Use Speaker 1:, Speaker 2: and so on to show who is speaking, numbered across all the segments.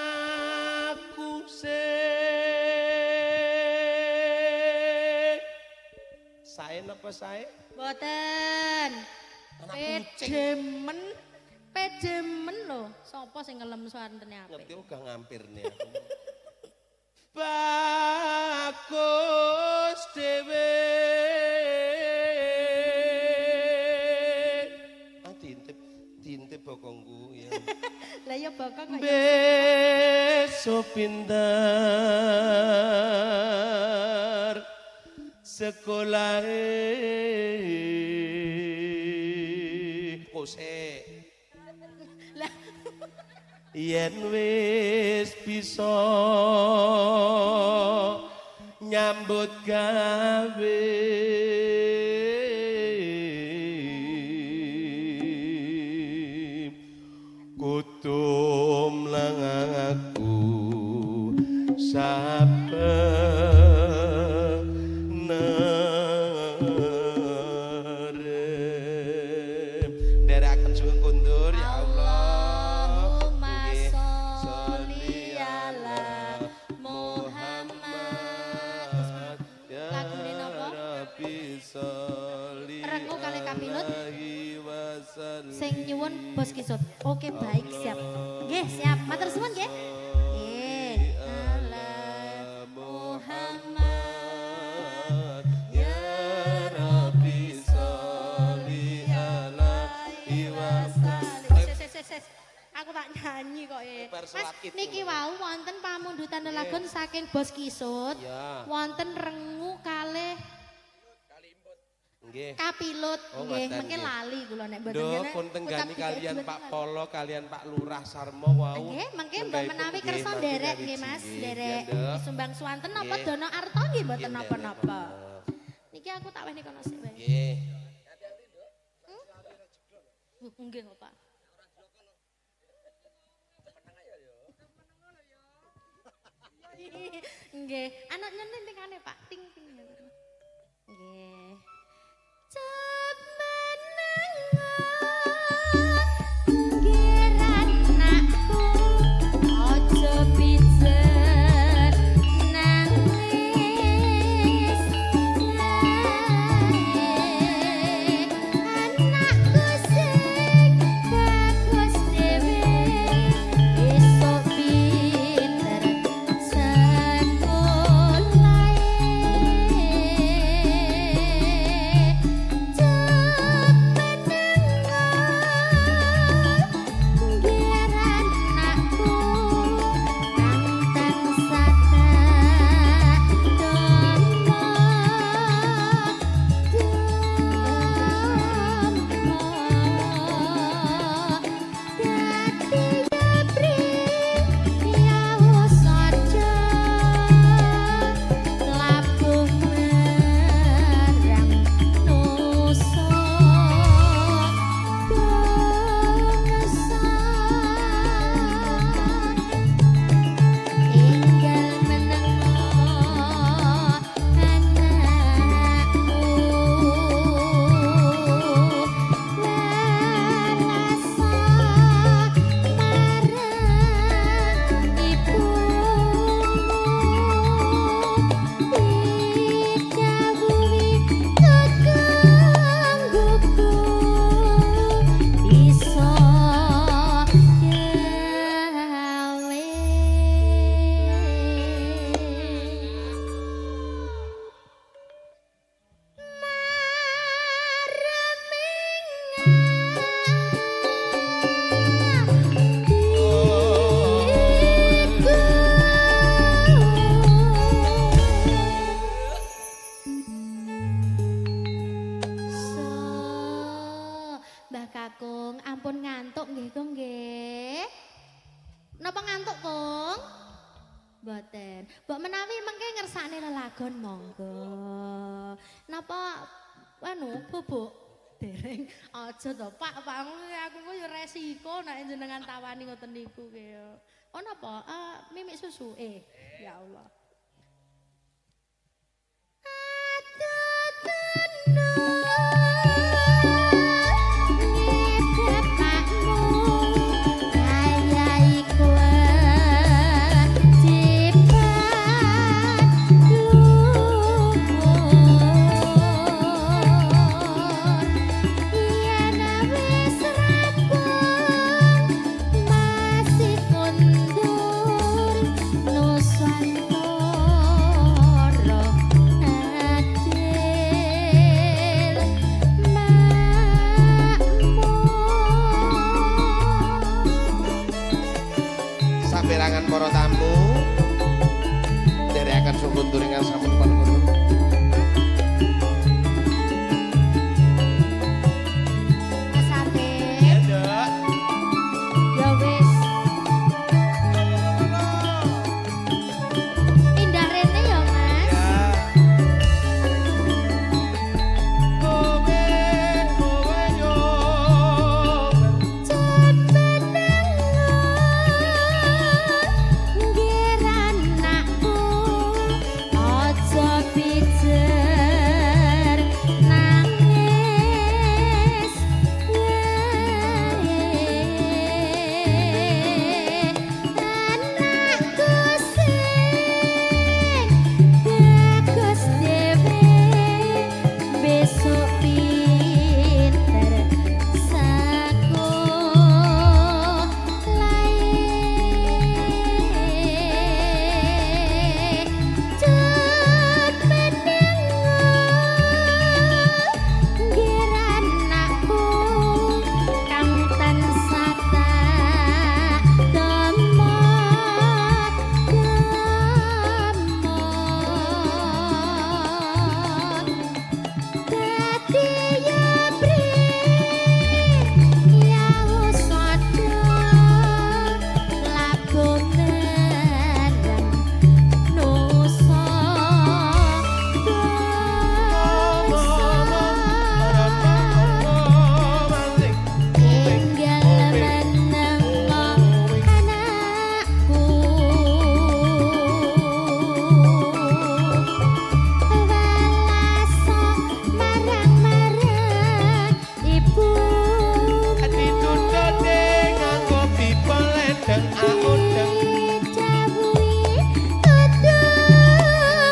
Speaker 1: Anakku sing sae napa sae?
Speaker 2: Mboten.
Speaker 1: Anak kucing.
Speaker 2: Pedemen. Pedemen lho. Sapa sing ngelem suarane apik?
Speaker 1: Ngerti uga ngampirne aku. Bagus dhewe. Ah diintip, diintip bokongku ya.
Speaker 2: Lah ya bokong kok ya.
Speaker 1: Besok pinter sekolah kose.
Speaker 2: Lah
Speaker 1: Yen wis bisa nyambut gawe kudu mlaku sabenere. Nderekaken sugeng kundur ya Allah.
Speaker 2: Allahumma
Speaker 1: Nggih.
Speaker 2: sholli ala Muhammad.
Speaker 1: Ya
Speaker 2: Lagune napa?
Speaker 1: Rabbi sholli
Speaker 2: Rengu kalih kapilut.
Speaker 1: alaihi wasallim.
Speaker 2: Sing nyuwun Bos Kisut. Oke, baik, siap. Nggih, siap. Matur suwun nggih. Nggih. Ala Muhammad.
Speaker 1: Ya Rabbi sholli alaihi wasallim.
Speaker 2: Ses, ses, ses, ses. Aku tak nyanyi kok e.
Speaker 1: Bar
Speaker 2: Mas,
Speaker 1: sholat id
Speaker 2: niki
Speaker 1: ngono.
Speaker 2: wau wonten pamundutan lelagon saking Bos Kisut.
Speaker 1: Ya.
Speaker 2: Wonten rengu kalih
Speaker 1: Nggih.
Speaker 2: kapilut.
Speaker 1: Oh,
Speaker 2: Nggih,
Speaker 1: ngoten,
Speaker 2: mengke
Speaker 1: nggih.
Speaker 2: lali kula nek mboten
Speaker 1: Duh,
Speaker 2: kene.
Speaker 1: pun tenggani
Speaker 2: ucap
Speaker 1: kalian
Speaker 2: dikek
Speaker 1: Pak
Speaker 2: dhuwit.
Speaker 1: Polo, kalian Pak Lurah Sarmo wau.
Speaker 2: Nggih, mengke mbok
Speaker 1: Nembahipun
Speaker 2: menawi
Speaker 1: nggih,
Speaker 2: kersa
Speaker 1: mangke
Speaker 2: nderek
Speaker 1: nyawiji
Speaker 2: nggih Mas,
Speaker 1: nggih,
Speaker 2: nderek
Speaker 1: Nduk.
Speaker 2: sumbang suwanten napa
Speaker 1: Nggih.
Speaker 2: dana arta nggih mboten
Speaker 1: Nggih,
Speaker 2: napa-napa.
Speaker 1: nderek.
Speaker 2: Niki aku tak wehne kono sik wae.
Speaker 1: Nggih.
Speaker 2: Nggih kok, Pak. Nggih, anak nyeneng tingkane Pak, ting ting. Nggih. Cep menengo nggih anakku aja pijet nangis ae. Anakku sing bagus dhewe esuk pinter sekolahe. Cep menengo nggih anakku kang tansah tak dama dama dadi priya saja labuh marang nusa bangsa. Enggal menengo anakku welasa marang ibumu didhawuhi kakangguku bisa gawe. So, Mbah Kakung, ampun ngantuk nggih, Kung nggih. Napa ngantuk, Kung? Mboten. Mbok menawi mengke ngersakne lelagon monggo. Napa anu bubuk? Dereng. Aja to, Pak. Pak, aku ku ya resiko nek jenengan tawani ngoten niku ki ya. Oh napa? Mimik susu. Ya Allah. Bapakmu kaya
Speaker 1: Saperangan para tamu nderekaken sungguh turingan sampun panuwun.
Speaker 2: Mas Ate.
Speaker 1: Ya, Nduk.
Speaker 2: Ya wis. Pindah rene ya, Mas.
Speaker 1: Ya. Kowe kowe yo.
Speaker 2: Ngeranakku aja pijer nangis wae, anakku sing bagus dhewe besok pinter sekolahe. Cut menengo ngeranakku kang tansah tak demot demot, dadi ya pri ya usada lagu meneng nusa bangsa. Tinggal menengo anakku, welaso marang-marang ibu.
Speaker 1: Ditutute nganggo pipa ledeng audeng.
Speaker 2: Didhawuhi kudu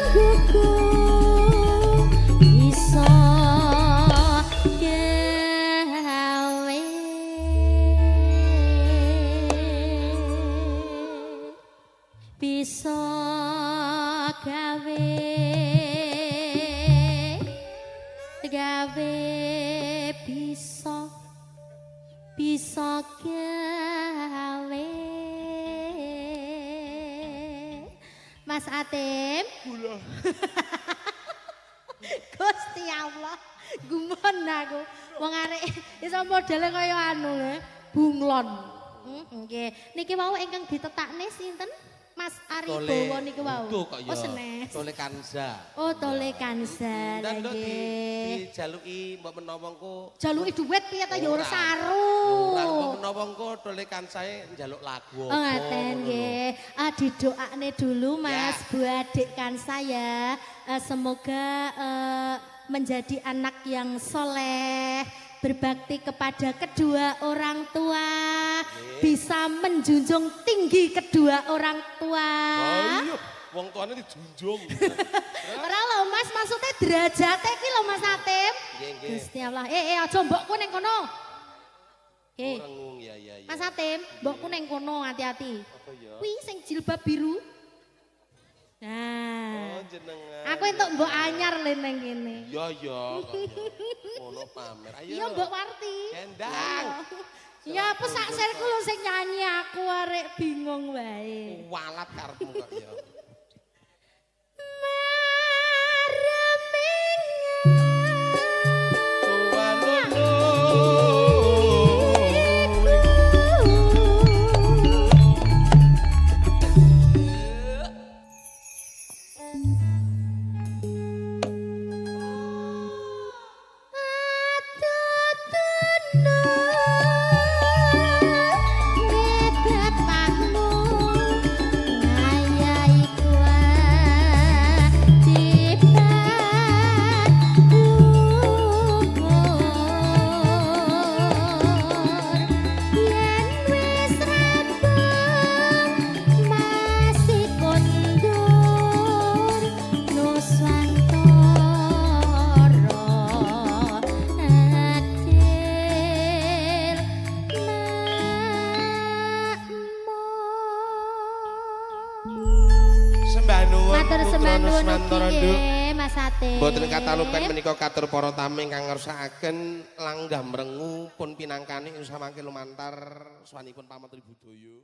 Speaker 2: nggugu bisa gawe. Bisa gawe, gawe bisa, bisa gawe. Mas Atim. Gusti Allah, gumun aku. Wong arek iso modele kaya anu le, bunglon. Nggih. Niki wau ingkang ditetakne sinten? Mas Ari Bowo niku wau.
Speaker 1: Uduh kok ya.
Speaker 2: Oh, senes.
Speaker 1: Tole Kanza.
Speaker 2: Oh, Tole Kanza.
Speaker 1: Dan nduk di
Speaker 2: Nggih.
Speaker 1: dijaluki mbok menawa engko
Speaker 2: Jaluki dhuwit piye ta ya ora
Speaker 1: Ora.
Speaker 2: saru.
Speaker 1: Ora, mbok menawa engko Tole Kanzae njaluk lagu
Speaker 2: Oh,
Speaker 1: apa
Speaker 2: ngaten
Speaker 1: ngono lho.
Speaker 2: nggih. Ah, didoakne dulu Mas
Speaker 1: Ya.
Speaker 2: buat Dek Kansa ya. Semoga menjadi anak yang soleh, berbakti kepada kedua orang tua, bisa menjunjung tinggi kedua orang tua.
Speaker 1: Oh iya, wong tuane dijunjung.
Speaker 2: Ora lho Mas, maksudnya derajate ki lho, Mas Atim.
Speaker 1: Nggih, nggih.
Speaker 2: Gusti Allah. Eh, eh, aja mbokku ning kono. Eh,
Speaker 1: Rengung ya ya ya.
Speaker 2: Mas Atim, mbokku ning kono, hati-hati.
Speaker 1: Apa ya?
Speaker 2: Kuwi sing jilbab biru. Nah.
Speaker 1: Oh, jenengan.
Speaker 2: Aku entuk mbok anyar le ning kene.
Speaker 1: Iya ya kok ya. Ngono pamer. Ayo.
Speaker 2: Iya, Mbok Warti.
Speaker 1: Kendang.
Speaker 2: Ya apa sak serku lho sing nyanyi, aku arek bingung wae.
Speaker 1: Walat karepmu kok ya.
Speaker 2: Mareming
Speaker 1: Tuwalulu.
Speaker 2: Bapakmu ngayahi kewajiban luhur, yen wis rampung masih kondur nuswantara adil makmur.
Speaker 1: Sembah nuwun.
Speaker 2: Matur
Speaker 1: Putra
Speaker 2: sembah nuwun
Speaker 1: Nuswantara,
Speaker 2: ugi
Speaker 1: Nduk.
Speaker 2: nggih, Mas Ate.
Speaker 1: Mboten katalupen menika katur para tamu ingkang ngersakaken langgah mrengu pun pinangkani ing samangke lumantar swanipun pametri budaya.